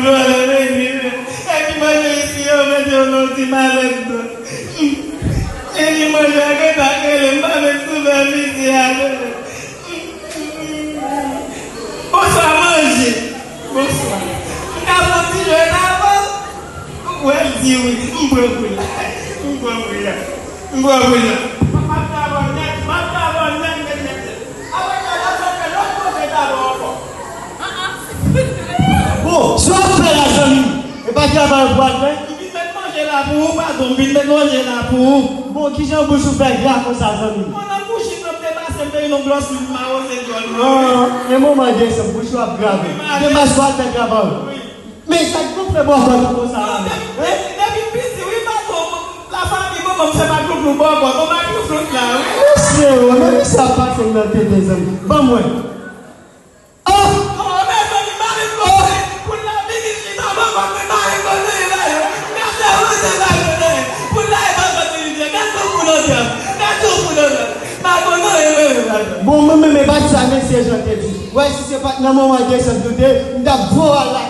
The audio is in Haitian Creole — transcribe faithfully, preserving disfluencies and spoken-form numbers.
Vòlè, vini, epi manje isi yo mete yo nan ti malèt. Epi manje a gentan rele, m pa menm sou fè mizye a. Bonswa, manje. Bonswa. M ka fè yon ti jwèt avè w? Ou wè l di wi. M pran pou la. M pran pou la. M pran pou la. M ap travay nèt, m ap travay nèt, nèt, nèt, nèt. Apre sa, l ap fè lòt kote travay ankò. Bon, sa w ap fè la, zanmi m? E pa travay ou pral fè? M vin met manje la pou ou, patwon, m vin met manje la pou ou. Bon, kijan bouch ou fè gra konsa, zanmi m? Pandan bouch li pran m te pase m te yon glòs li m awoze dyòl mwen. Ah, e moman desanm, bouch ou ap grave. Demach ou al fè travay ou. Wi. Men sa k bon fè bò kò tou konsa la menm? Depi, depi m piti, wi, patwon, lafanmi manman m se Maglouglouk bò kò, bon Maglouglouk la, wi. Mesye o, men misye ap pase m nan tete, zanmi. Ban mwen. Ah! Oh, mezanmi, mari m konprann. Pou l la vini chita bò kò m, men mari m konn anyen la yo. Gade, gade, gade, gade. Pou l la e pa sòti li byen. Gade yon kou nan tèt. Gade yon kou nan tèt. Pa konn anyen, men, men, men. Bon, mwen menm, e pa sa mesye Jan te di. Wè, si se pa t nan moman desanm nou te, m t ap voye al la.